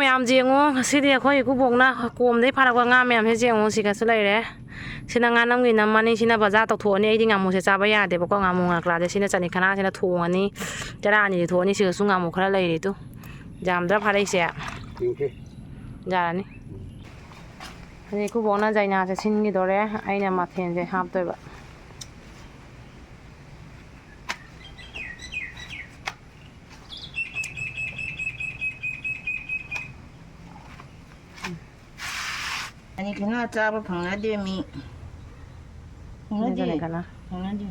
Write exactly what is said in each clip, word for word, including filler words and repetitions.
ꯃꯌꯥꯝꯁꯦ ꯌꯦꯡꯉꯣ, ꯉꯁꯤꯗꯤ ꯑꯩꯈꯣꯏ ꯏꯀꯨꯕꯣꯛꯅ ꯀꯣꯝꯗꯩ ꯐꯥꯔꯛꯄ ꯉꯥ ꯃꯌꯥꯝꯁꯦ ꯌꯦꯡꯉꯣ, ꯁꯤꯒꯁꯨ ꯂꯩꯔꯦ꯫ ꯁꯤꯅ ꯉꯥ ꯅꯝꯒꯤ ꯅꯝꯃꯅꯤ, ꯁꯤꯅ ꯕꯖꯥꯔ ꯇꯧꯊꯣꯛꯑꯅꯤ꯫ ꯑꯩꯗꯤ ꯉꯥꯃꯨꯁꯦ ꯆꯥꯕ ꯌꯥꯗꯦꯕꯀꯣ, ꯉꯥꯃꯨ ꯉꯥꯀ꯭ꯔꯥꯁꯦ꯫ ꯁꯤꯅ ꯆꯅꯤ ꯈꯅꯥꯁꯤꯅ ꯊꯣꯡꯉꯅꯤ, ꯆꯔꯥ ꯑꯅꯤꯗꯤ ꯊꯣꯛꯑꯅꯤ꯫ ꯁꯤꯒꯁꯨ ꯉꯥꯃꯨ ꯈꯔ ꯂꯩꯔꯤ ꯇꯨ꯫ ꯌꯥꯝꯗ꯭ꯔꯥ ꯐꯥꯔꯛꯏꯁꯦ? ꯌꯦꯡꯁꯤ꯫ ꯌꯥꯔꯅꯤ꯫ ꯎꯝ꯫ ꯍꯧꯖꯤꯛ ꯏꯀꯨꯕꯣꯛꯅ ꯖꯩꯅꯥꯁꯦ ꯁꯤꯟꯈꯤꯗꯣꯔꯦ, ꯑꯩꯅ ꯃꯊꯦꯜꯁꯦ ꯍꯥꯞꯇꯣꯏꯕ꯫ ꯑꯅꯤ ꯈꯅꯥ ꯆꯥꯕ ꯐꯪꯅꯗꯦ ꯃꯤ꯫ ꯐꯪꯅꯗꯦ꯫ ꯐꯪꯅꯗꯦ꯫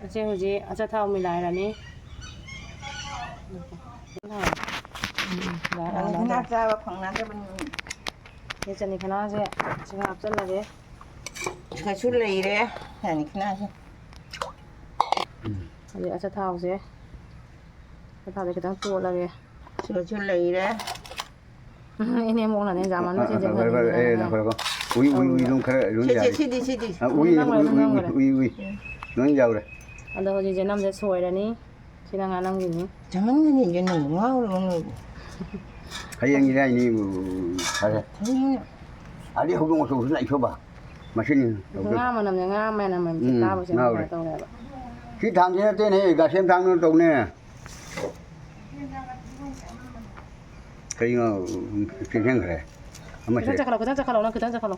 ꯏꯆꯦ ꯍꯧꯖꯤꯛ ꯑꯆꯥꯊꯥꯎ ꯃꯤꯂꯥꯏꯔꯅꯤ꯫ ꯎꯝ, ꯎꯝ꯫ ꯑꯅꯤ ꯈꯅꯥ ꯆꯥꯕ ꯐꯪꯅꯗꯕꯅꯤ꯫ ꯁꯤ ꯆꯅꯤ ꯈꯅꯥꯁꯦ ꯁꯤꯒ ꯍꯥꯞꯆꯜꯂꯒꯦ꯫ ꯁꯤꯒꯁꯨ ꯂꯩꯔꯦ, ꯆꯅꯤ ꯈꯅꯥꯁꯦ꯫ ꯑꯗꯩ ꯑꯆꯥꯊꯥꯎꯁꯦ, ꯑꯆꯥꯊꯥꯎꯁꯦ ꯈꯤꯇꯪ ꯇꯣꯠꯂꯒꯦ꯫ ꯁꯤꯒꯁꯨ ꯂꯩꯔꯦ꯫ ꯏꯅꯦ ꯃꯣꯛꯅꯅꯦ ꯖꯥꯃꯟ ꯑ, ꯑ, ꯆꯦꯟꯖꯟ ꯑ, ꯕꯔ, ꯕꯔ, ꯑꯦ, ꯈꯟꯕꯤꯗꯅ꯫ ꯅꯈꯣꯏꯀꯣ꯫ ꯎꯏ, ꯎꯏ, ꯎꯏ, ꯑꯗꯨꯝ ꯈꯔ ꯑꯗꯨꯝ ꯁꯤ, ꯁꯤ, ꯌꯥꯔꯦ꯫ ꯁꯤꯗꯤ, ꯁꯤꯗꯤ꯫ ꯑ, ꯎꯏ, ꯅꯪ ꯎꯏ, ꯂꯣꯏ ꯎꯏ, ꯎꯏ, ꯅꯪ ꯎꯏ, ꯂꯣꯏ꯫ ꯎꯏ, ꯎꯏ꯫ ꯎꯝ꯫ ꯂꯣꯏ ꯌꯥꯎꯔꯦ꯫ ꯑꯗꯣ ꯍꯧꯖꯤꯛ ꯆꯅꯝꯁꯦ ꯁꯣꯏꯔꯅꯤ꯫ ꯁꯤꯅ ꯉꯥ ꯅꯝꯈꯤꯅꯤ꯫ ꯖꯥꯃꯟꯒꯅꯤ ꯏꯕꯦꯝꯃ, ꯉꯥꯎꯔꯕ ꯅꯣꯏꯕꯨ? ꯍꯌꯦꯡ ꯏꯔꯥꯏꯅꯤ, ꯎ, ꯐꯔꯦ꯫ ꯊꯝꯃꯣ꯫ ꯑꯗꯩ ꯍꯧꯗꯣꯡ ꯑꯆꯧꯕꯁꯨ ꯂꯥꯛꯏꯁꯣꯕ꯫ ꯃꯁꯤꯅꯤ ꯇꯧꯗꯣꯏ꯫ ꯉꯥ ꯃꯅꯝꯅꯦ, ꯉꯥ ꯃꯅꯝ ꯎꯝ, ꯇꯥꯕꯁꯦ ꯉꯥꯎꯔꯦ꯫ ꯀꯩꯅꯣ ꯇꯧꯔꯦꯕ꯫ ꯁꯤ ꯊꯥꯡꯁꯤ ꯅꯠꯇꯦꯅꯦ, ꯒꯥꯔꯁꯦꯝ ꯊꯥꯡꯅ ꯇꯧꯅꯦ꯫ ꯀꯩꯅꯣ, ꯆꯦꯟꯁꯤꯟꯈ꯭ꯔꯦ꯫ ꯑꯃꯁꯦ꯫ ꯈꯤꯇꯪ ꯆꯈꯠꯂꯣ, ꯈꯤꯇꯪ ꯆꯈꯠꯂꯣ, ꯅꯪ ꯈꯤꯇꯪ ꯆꯈꯠꯂꯣ꯫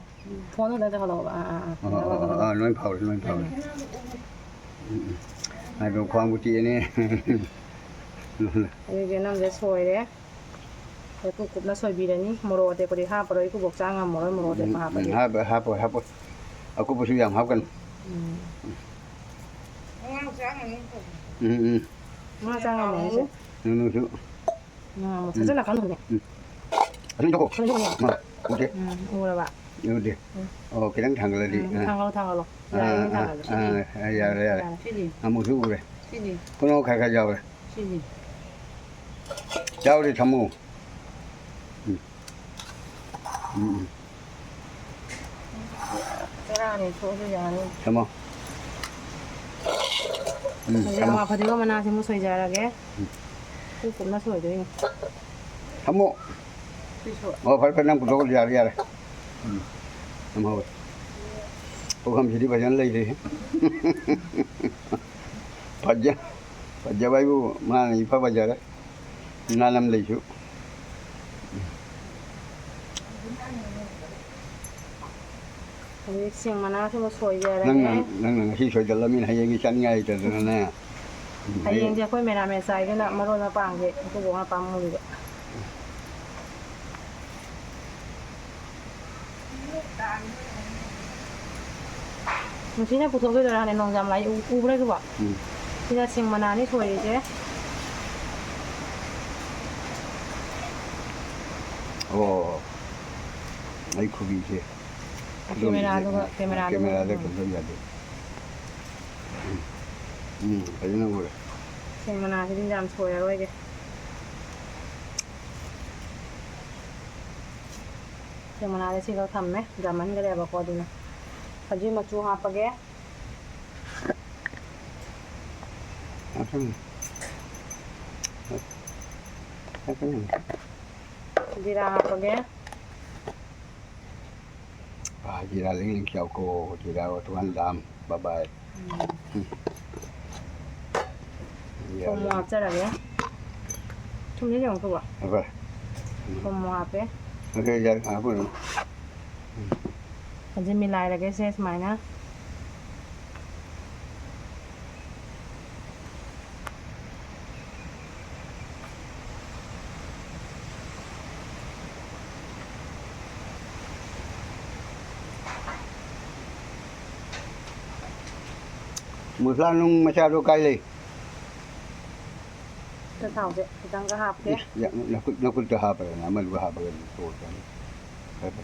ꯐꯣꯟꯗꯣ ꯈꯤꯇꯪ ꯆꯈꯠꯂꯣ꯫ ꯑꯥ, ꯑꯥ, ꯑꯥ꯫ ꯑꯣ, ꯑꯣ, ꯑꯣ, ꯑꯥ, ꯂꯣꯏ ꯐꯥꯎꯔꯦ, ꯂꯣꯏ ꯐꯥꯎꯔꯦ꯫ ꯎꯝ, ꯎꯝ꯫ ꯑꯗꯨ ꯈ꯭ꯋꯥꯡꯕꯨ ꯇꯦꯛꯑꯦꯅꯦ꯫ ꯑꯗꯨꯗꯤ ꯅꯪꯁꯦ ꯁꯣꯏꯔꯦ꯫ ꯑꯩꯈꯣꯏ ꯀꯨꯞ ꯀꯨꯞꯅ ꯁꯣꯏꯕꯤꯔꯅꯤ꯫ ꯃꯣꯔꯣꯛ ꯑꯇꯦꯛꯄꯗꯤ ꯍꯥꯞꯄꯔꯣꯏ, ꯏꯀꯨꯕꯣꯛ ꯆꯥ ꯉꯝꯃꯔꯣꯏ ꯃꯣꯔꯣꯛ ꯎꯝ, ꯑꯇꯦꯛꯄ ꯎꯝ, ꯍꯥꯞꯄꯗꯤ꯫ ꯍꯥꯞꯄꯣꯏ, ꯍꯥꯞꯄꯣꯏ, ꯍꯥꯞꯄꯣꯏ꯫ ꯑꯀꯨꯞꯄꯁꯨ ꯌꯥꯝ ꯍꯥꯞꯀꯅꯨ꯫ ꯎꯝ꯫ ꯎꯝ, ꯎꯝ꯫ ꯉꯥ ꯆꯥ ꯉꯝꯃꯣꯏ ꯍꯥꯏꯁꯦ꯫ ꯅꯪꯁꯨ꯫ ꯉꯥ ꯑꯃ ꯎꯝ꯫ ꯊꯥꯖꯤꯜꯂꯛꯀꯅꯨꯅꯦ꯫ ꯎꯝ꯫ ꯑꯗꯨꯝ ꯇꯧꯀꯣ꯫ ꯊꯥꯖꯤꯜꯂꯛꯀꯅꯨ꯫ ꯃꯥ, ꯎꯗꯦ꯫ ꯎꯝ, ꯎꯔꯕ? ꯎꯗꯦ꯫ ꯎꯝ꯫ ꯑꯣ, ꯈꯤꯇꯪ ꯊꯥꯡꯒꯠꯂꯗꯤ, ꯎꯝ, ꯑꯥ꯫ ꯊꯥꯡꯒꯠꯂꯣ, ꯊꯥꯡꯒꯠꯂꯣ꯫ ꯑꯥ, ꯌꯥꯔꯦ, ꯑꯥ, ꯊꯥꯡꯒꯠꯂꯣ꯫ ꯑꯥ, ꯁꯤꯗꯤ꯫ ꯑꯥ, ꯌꯥꯔꯦ, ꯌꯥꯔꯦ꯫ ꯌꯥꯔꯦ, ꯁꯤꯗꯤ꯫ ꯑꯃꯨꯛꯁꯨ ꯎꯔꯦ꯫ ꯁꯤꯗꯤ꯫ ꯀꯩꯅꯣ ꯈꯔ ꯈꯔ ꯌꯥꯎꯔꯦ꯫ ꯁꯤꯗꯤ꯫ ꯌꯥꯎꯔꯦ, ꯊꯝꯃꯣ꯫ ꯎꯝ꯫ ꯎꯝ, ꯎꯝ꯫ ꯆꯔꯥ ꯑꯅꯤ ꯊꯣꯛꯑꯁꯨ ꯌꯥꯅꯤ꯫ ꯊꯝꯃꯣ꯫ ꯎꯝ, ꯍꯧꯖꯤꯛ ꯊꯝꯃꯣ꯫ ꯑꯋꯥ ꯐꯗꯤꯒꯣꯝ ꯃꯅꯥꯁꯦ ꯑꯃꯨꯛ ꯁꯣꯏꯖꯔꯒꯦ꯫ ꯎꯝ꯫ ꯀꯨꯞ ꯀꯨꯞꯅ ꯁꯣꯏꯗꯣꯏꯅꯤ꯫ ꯊꯝꯃꯣ꯫ ꯁꯤꯁꯨ꯫ ꯑꯣ, ꯐꯔꯦ, ꯐꯔꯦ, ꯅꯪ ꯄꯨꯊꯣꯛꯑꯣ, ꯌꯥꯔꯦ, ꯌꯥꯔꯦ꯫ ꯎꯝ꯫ ꯊꯝꯍꯧꯔꯦ꯫ ꯄꯨꯈꯝꯁꯤꯗꯤ ꯐꯖꯅ ꯂꯩꯔꯦꯍꯦ꯫ ꯐꯖ-, ꯐꯖꯕ ꯍꯥꯏꯕꯨ ꯃꯥꯅ ꯏꯐ ꯐꯖꯔꯦ꯫ ꯅꯥꯅꯝ ꯂꯩꯁꯨ꯫ ꯍꯧꯖꯤꯛ ꯁꯤꯡ ꯃꯅꯥꯁꯤꯃ ꯁꯣꯏꯖꯔꯒꯦ꯫ ꯅꯪꯅ, ꯅꯪꯅ ꯉꯁꯤ ꯁꯣꯏꯗꯠꯂꯃꯤꯅ ꯍꯌꯦꯡꯒꯤ ꯆꯥꯅꯤꯡꯉꯥꯏ ꯂꯩꯇꯗꯅꯅꯦ꯫ ꯎꯝ, ꯍꯌꯦꯡꯁꯦ ꯑꯩꯈꯣꯏ ꯃꯦꯔꯥꯃꯦꯁ ꯆꯥꯏꯗꯨꯅ ꯃꯔꯣꯏ ꯃꯄꯥꯡꯁꯦ ꯑꯩꯈꯣꯏ ꯕꯣꯛꯅ ꯄꯥꯝꯃꯨꯔꯤꯕ꯫ ꯅꯨꯡꯁꯤꯅ ꯄꯨꯊꯣꯛꯈꯤꯗꯣꯏꯔꯥꯅꯦ, ꯅꯣꯡꯖꯥꯝ ꯂꯥꯏ ꯎ-, ꯎꯕ꯭ꯔꯥ ꯑꯗꯨꯕꯣ? ꯎꯝ꯫ ꯁꯤꯅ ꯁꯤꯡ ꯃꯅꯥꯅꯤ ꯁꯣꯏꯔꯤꯁꯦ꯫ ꯑꯣ, ꯑꯩ ꯈꯨꯕꯤꯁꯦ꯫ ꯀꯦꯃꯦꯔꯥꯗꯨꯒ, ꯀꯦꯃꯦꯔꯥꯗꯨꯒ꯫ ꯀꯦꯃꯦꯔꯥꯗ ꯎꯝ꯫ ꯀꯩꯅꯣ ꯇꯧ ꯌꯥꯗꯦ꯫ ꯎꯝ꯫ ꯎꯝ, ꯐꯖꯅ ꯎꯔꯦ꯫ ꯁꯤꯡ ꯃꯅꯥꯁꯤꯗꯤ ꯌꯥꯝ ꯁꯣꯏꯔꯔꯣꯏꯒꯦ꯫ ꯁꯤꯡ ꯃꯅꯥꯁꯦ ꯁꯤꯈꯛ ꯊꯝꯃꯦ, ꯌꯥꯝꯃꯟꯈ꯭ꯔꯦꯕꯀꯣ, ꯑꯗꯨꯅ ꯍꯧꯖꯤꯛ ꯃꯆꯨ ꯍꯥꯞꯄꯒꯦ꯫ ꯍꯥꯞꯆꯤꯜꯂꯨ꯫ ꯍꯥꯞꯆꯤꯜꯂꯨ꯫ ꯖꯤꯔꯥ ꯍꯥꯞꯄꯒꯦ꯫ ꯑꯥ, ꯖꯤꯔꯥ ꯂꯤꯡ ꯂꯤꯡ ꯆꯥꯎꯀꯣ, ꯖꯤꯔꯥ ꯋꯥꯇꯣꯟ ꯗꯥꯝ, ꯕꯕꯥꯏ꯫ ꯎꯝ꯫ ꯎꯝ꯫ ꯊꯨꯝ ꯌꯥꯔꯦ꯫ ꯍꯥꯞꯆꯔꯒꯦ꯫ ꯊꯨꯝꯁꯦ ꯌꯦꯡꯉꯨ ꯊꯨꯝꯕ꯭ꯔꯣ? ꯍꯥꯞꯄꯦ꯫ ꯎꯝ꯫ ꯊꯨꯝ ꯍꯥꯞꯄꯦ꯫ ꯑꯗꯨ ꯌꯥꯔꯦ, ꯍꯥꯞꯄꯨꯔꯅꯨ꯫ ꯎꯝ꯫ ꯍꯧꯖꯤꯛ ꯃꯤꯂꯥꯏꯔꯒꯦꯁꯦ ꯁꯨꯃꯥꯏꯅ꯫ ꯃꯁꯂꯥ ꯅꯨꯡ ꯃꯆꯥꯗꯣ ꯀꯥꯏ ꯂꯩ? ꯊꯥꯎꯁꯦ ꯈꯤꯇꯪꯒ ꯍꯥꯞꯀꯦ꯫ ꯏꯁ, ꯌꯥ-, ꯅꯈꯨꯠ, ꯅꯈꯨꯠꯇ ꯍꯥꯞꯄꯒꯅꯦ, ꯑꯃꯗꯨꯒ ꯍꯥꯞꯄꯒꯅꯦ ꯇꯣꯛꯑꯣ꯫ ꯐꯔꯦ, ꯐꯔꯦ꯫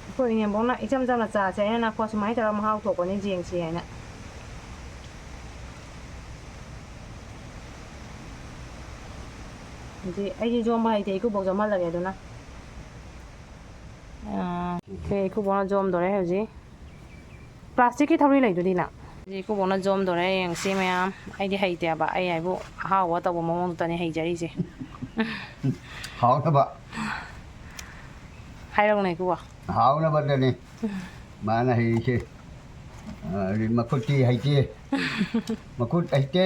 ꯑꯩꯈꯣꯏ ꯏꯅꯦꯝꯕꯣꯛꯅ ꯏꯆꯝ ꯆꯝꯅ ꯆꯥꯁꯦ ꯍꯥꯏꯅꯀꯣ, ꯁꯨꯃꯥꯏꯅ ꯇꯧꯔꯒ ꯃꯍꯥꯎ ꯊꯣꯛꯄꯅꯤ ꯌꯦꯡꯁꯤ ꯍꯥꯏꯅ꯫ ꯍꯧꯖꯤꯛ ꯑꯩꯗꯤ ꯌꯣꯝꯕ ꯍꯩꯇꯦ, ꯏꯀꯨꯕꯣꯛ ꯌꯣꯝꯍꯜꯂꯒꯦ ꯑꯗꯨꯅ꯫ ꯑꯥ, ꯁꯦ ꯏꯀꯨꯕꯣꯛꯅ ꯌꯣꯝꯗꯣꯔꯦ ꯍꯧꯖꯤꯛ꯫ ꯄ꯭ꯂꯥꯁꯇꯤꯛꯀꯤ ꯊꯧꯔꯤ ꯂꯩꯗꯨꯗꯤ ꯅꯪ꯫ ꯏꯀꯨꯕꯣꯛꯅ ꯖꯣꯝꯗꯣꯔꯦ, ꯌꯦꯡꯁꯤ ꯃꯌꯥꯝ꯫ ꯑꯩꯗꯤ ꯍꯩꯇꯦꯕ, ꯑꯩ ꯍꯥꯏꯕꯨ ꯑꯍꯥꯎꯕ ꯇꯧꯕ ꯃꯑꯣꯡꯗꯨꯇꯅꯤ ꯍꯩꯖꯔꯤꯁꯦ꯫ ꯍꯥꯎꯅꯕ꯫ ꯍꯥꯏꯔꯛꯎꯅꯦ ꯏꯀꯨꯕꯣꯛ꯫ ꯍꯥꯎꯅꯕꯗꯅꯤ ꯃꯥꯅ ꯍꯩꯔꯤꯁꯦ꯫ ꯑ, ꯃꯈꯨꯠꯇꯤ ꯍꯩꯇꯦ꯫ ꯃꯈꯨꯠ ꯍꯩꯇꯦ꯫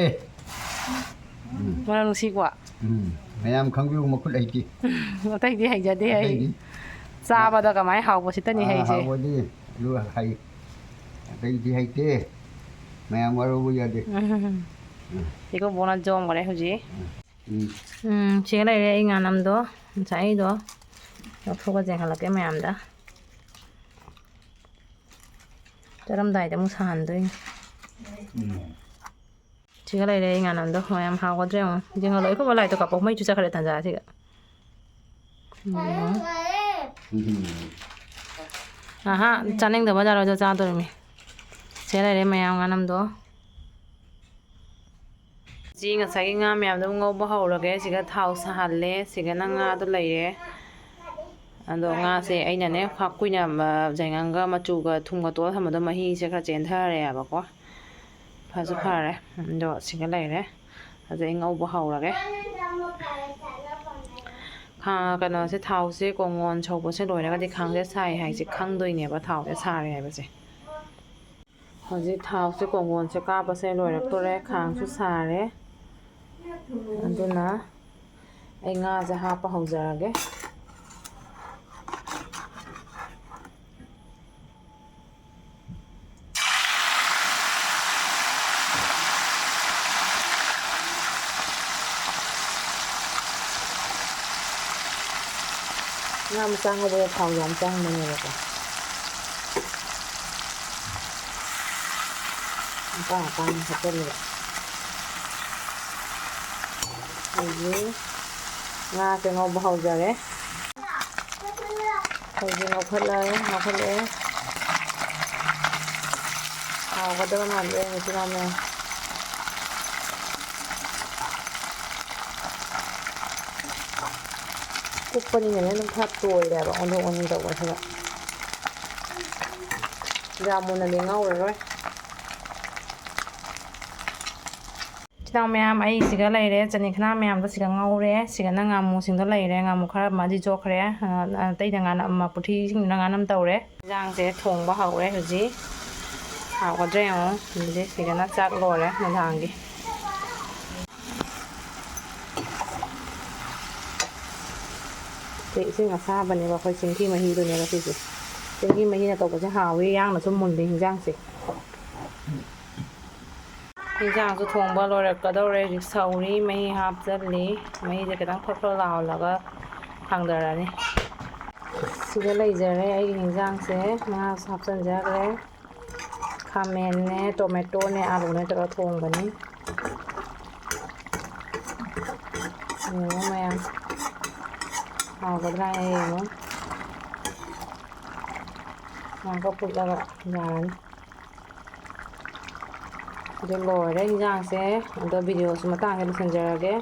ꯎꯝ꯫ ꯃꯅꯝ ꯅꯨꯡꯁꯤꯀꯣ꯫ ꯎꯝ꯫ ꯃꯌꯥꯝ ꯈꯪꯕꯤꯌꯨ, ꯃꯈꯨꯠ ꯍꯩꯇꯦ꯫ ꯑꯇꯩꯗꯤ ꯍꯩꯖꯗꯦ ꯑꯩ꯫ ꯑꯇꯩꯗꯤ? ꯆꯥꯕꯗ ꯀꯃꯥꯏꯅ ꯍꯥꯎꯕ ꯁꯤꯇꯅꯤ ꯑꯥ, ꯍꯩꯁꯦ꯫ ꯍꯥꯎꯕꯗꯤ ꯑꯗꯨ ꯍꯩ꯫ ꯑꯇꯩꯗꯤ ꯍꯩꯇꯦ꯫ ꯃꯌꯥꯝ ꯋꯥꯔꯧꯕ ꯌꯥꯗꯦ꯫ ꯎꯝ꯫ ꯎꯝ꯫ ꯏꯀꯨꯕꯣꯛꯅ ꯖꯣꯝꯈꯔꯦ ꯍꯧꯖꯤꯛ꯫ ꯎꯝ꯫ ꯎꯝ, ꯁꯤꯒ ꯂꯩꯔꯦ ꯑꯩ ꯉꯥꯅꯝꯗꯣ꯫ ꯉꯁꯥꯏ ꯑꯩꯗꯣ ꯂꯧꯊꯣꯛꯑꯒ ꯌꯦꯡꯍꯜꯂꯛꯀꯦ ꯃꯌꯥꯝꯗ꯫ ꯆꯥꯔꯝꯗꯥꯏꯗ ꯑꯃꯨꯛ ꯁꯥꯍꯟꯗꯣꯏꯅꯤ꯫ ꯎꯝ꯫ ꯁꯤꯒ ꯂꯩꯔꯦ ꯑꯩ ꯉꯥꯅꯝꯗꯣ꯫ ꯃꯌꯥꯝ ꯍꯥꯎꯒꯗ꯭ꯔꯥ ꯌꯦꯡꯉꯣ꯫ ꯌꯦꯡꯍꯜꯂꯣ꯫ ꯏꯀꯨꯕꯣꯛ ꯂꯥꯏꯠꯇꯣ ꯀꯥꯞꯄꯣ꯫ ꯃꯩꯁꯨ ꯆꯠꯈ꯭ꯔꯦ ꯇꯟꯖꯥꯁꯤꯒ꯫ ꯎꯝ꯫ ꯎꯝ꯫ ꯑꯍꯥ, ꯆꯥꯅꯤꯡꯗꯕ ꯖꯥꯠꯔꯣ? ꯑꯗꯣ ꯆꯥꯗꯣꯔꯤꯃꯤ꯫ ꯁꯤꯒ ꯂꯩꯔꯦ ꯃꯌꯥꯝ ꯉꯥꯅꯝꯗꯣ꯫ ꯁꯤ ꯉꯁꯥꯏꯒꯤ ꯉꯥ ꯃꯌꯥꯝꯗꯣ ꯉꯧꯕ ꯍꯧꯔꯒꯦ꯫ ꯁꯤꯒ ꯊꯥꯎ ꯁꯥꯍꯜꯂꯦ꯫ ꯁꯤꯒꯅ ꯉꯥꯗꯣ ꯂꯩꯔꯦ꯫ ꯑꯗꯣ ꯉꯥꯁꯦ ꯑꯩꯅꯅꯦ ꯈꯥ-, ꯀꯨꯏꯅ, ꯑ, ꯌꯥꯏꯉꯪꯒ ꯃꯆꯨꯒ ꯊꯨꯝꯒ ꯇꯣꯠꯂ ꯊꯝꯕꯗꯣ ꯃꯍꯤꯁꯦ ꯈꯔ ꯆꯦꯟꯊꯔꯦꯕꯀꯣ꯫ ꯐꯁꯨ ꯐꯔꯦ꯫ ꯑꯗꯣ ꯁꯤꯒ ꯂꯩꯔꯦ꯫ ꯑꯗꯨ ꯑꯩ ꯉꯧꯕ ꯍꯧꯔꯒꯦ꯫ ꯈꯥ-, ꯀꯩꯅꯣꯁꯦ, ꯊꯥꯎꯁꯦ ꯀꯣꯡꯉꯣꯟ ꯁꯧꯕꯁꯦ ꯂꯣꯏꯔꯒꯗꯤ ꯈꯥꯡꯁꯦ ꯁꯥꯏ ꯍꯥꯏꯁꯦ ꯈꯪꯗꯣꯏꯅꯦꯕ, ꯊꯥꯎꯁꯦ ꯁꯥꯔꯦ ꯍꯥꯏꯕꯁꯦ꯫ ꯍꯧꯖꯤꯛ ꯊꯥꯎꯁꯦ ꯀꯣꯡꯒꯣꯟꯁꯦ ꯀꯥꯞꯄꯁꯦ ꯂꯣꯏꯔꯛꯇꯣꯔꯦ, ꯈꯥꯡꯁꯨ ꯁꯥꯔꯦ꯫ ꯑꯗꯨꯅ ꯑꯩ ꯉꯥꯁꯦ ꯍꯥꯞꯄ ꯍꯧꯖꯔꯒꯦ꯫ ꯉꯥ ꯃꯆꯥ ꯉꯧꯕꯗ ꯊꯥꯎ ꯌꯥꯝ ꯆꯪꯕꯅꯦꯕꯀꯣ꯫ ꯑꯄꯥꯝ ꯑꯄꯥꯝꯕ ꯍꯥꯞꯆꯜꯂꯦ꯫ ꯍꯧꯖꯤꯛ ꯉꯥꯁꯦ ꯉꯧꯕ ꯍꯧꯖꯔꯦ꯫ ꯍꯧꯖꯤꯛ ꯉꯧꯈꯠꯂꯛꯑꯦ, ꯉꯧꯈꯠꯂꯛꯑꯦ꯫ ꯍꯥꯎꯒꯗꯕ ꯃꯥꯟꯕ꯭ꯔꯥ ꯌꯦꯡꯉꯨꯁꯤ ꯃꯌꯥꯝ꯫ ꯀꯨꯞꯄꯅꯤꯅꯅꯦ ꯑꯗꯨꯝ ꯈꯔ ꯇꯣꯏꯔꯦꯕ ꯑꯣꯟꯊꯣꯛ ꯑꯣꯟꯁꯤꯟ ꯇꯧꯕꯁꯤꯗ꯫ ꯁꯤ ꯌꯥꯝ ꯃꯨꯟꯅꯗꯤ ꯉꯧꯔꯔꯣꯏ꯫ ꯏꯆꯤꯟ ꯏꯅꯥꯎ ꯃꯌꯥꯝ, ꯑꯩ ꯁꯤꯒ ꯂꯩꯔꯦ, ꯆꯅꯤ ꯈꯅꯥ ꯃꯌꯥꯝꯗꯣ ꯁꯤꯒ ꯉꯧꯔꯦ꯫ ꯁꯤꯒꯅ ꯉꯥꯃꯨꯁꯤꯡꯗꯣ ꯂꯩꯔꯦ, ꯉꯥꯃꯨ ꯈꯔ ꯑꯃꯗꯤ ꯆꯣꯠꯈ꯭ꯔꯦ꯫ ꯑ, ꯑꯇꯩꯗ ꯉꯥꯅꯝ, ꯄꯨꯈ꯭ꯔꯤꯁꯤꯡꯗꯨꯅ ꯉꯥꯅꯝ ꯇꯧꯔꯦ꯫ ꯏꯟꯖꯥꯡꯁꯦ ꯊꯣꯡꯕ ꯍꯧꯔꯦ ꯍꯧꯖꯤꯛ꯫ ꯍꯥꯎꯒꯗ꯭ꯔꯥ ꯌꯦꯡꯉꯣ꯫ ꯑꯗꯨꯗꯤ ꯁꯤꯒꯅ ꯆꯥꯛ ꯂꯣꯏꯔꯦ ꯅꯨꯡꯗꯥꯡꯒꯤ꯫ ꯁꯤ ꯏꯁꯤꯡ ꯑꯁꯥꯕꯅꯦꯕ, ꯑꯩꯈꯣꯏ ꯆꯦꯡꯒꯤ ꯃꯍꯤꯗꯨꯅꯦꯕ ꯁꯤꯁꯦ꯫ ꯆꯦꯡꯒꯤ ꯃꯍꯤꯅ ꯇꯧꯕꯁꯦ ꯍꯥꯎꯋꯤ, ꯌꯥꯡꯅꯁꯨ ꯃꯨꯜꯂꯤ ꯍꯤꯟꯖꯥꯡꯁꯦ꯫ ꯍꯤꯟꯖꯥꯡꯁꯨ ꯊꯣꯡꯕ ꯂꯣꯏꯔꯛꯀꯗꯧꯔꯦ꯫ ꯍꯧꯖꯤꯛ ꯁꯧꯔꯤ, ꯃꯍꯤ ꯍꯥꯞꯆꯜꯂꯤ꯫ ꯃꯍꯤꯁꯦ ꯈꯤꯇꯪ ꯐ꯭ꯔꯣ ꯐ꯭ꯔꯣ ꯂꯥꯎꯍꯜꯂꯒ ꯊꯥꯡꯗꯔꯅꯤ꯫ ꯁꯤꯗ ꯂꯩꯖꯔꯦ ꯑꯩꯒꯤ ꯍꯤꯟꯖꯥꯡꯁꯦ꯫ ꯉꯥꯁꯨ ꯍꯥꯞꯆꯟꯖꯈ꯭ꯔꯦ꯫ ꯈꯥꯃꯦꯟꯅꯦ, ꯇꯣꯃꯦꯇꯣꯅꯦ, ꯑꯥꯂꯨꯅꯦ ꯇꯧꯔꯒ ꯊꯣꯡꯕꯅꯤ꯫ ꯌꯦꯡꯉꯣ ꯃꯌꯥꯝ, ꯍꯥꯎꯒꯗ꯭ꯔꯥ ꯌꯦꯡꯉꯣ꯫ ꯉꯥꯏꯍꯥꯛꯀ ꯐꯨꯠꯂꯒ ꯌꯥꯔꯅꯤ꯫ ꯑꯗꯨ ꯂꯣꯏꯔꯦ ꯍꯤꯟꯖꯥꯡꯁꯦ꯫ ꯑꯗꯣ videoꯁꯨ ꯃꯇꯥꯡꯁꯤꯗ ꯂꯣꯏꯁꯤꯟꯖꯔꯒꯦ꯫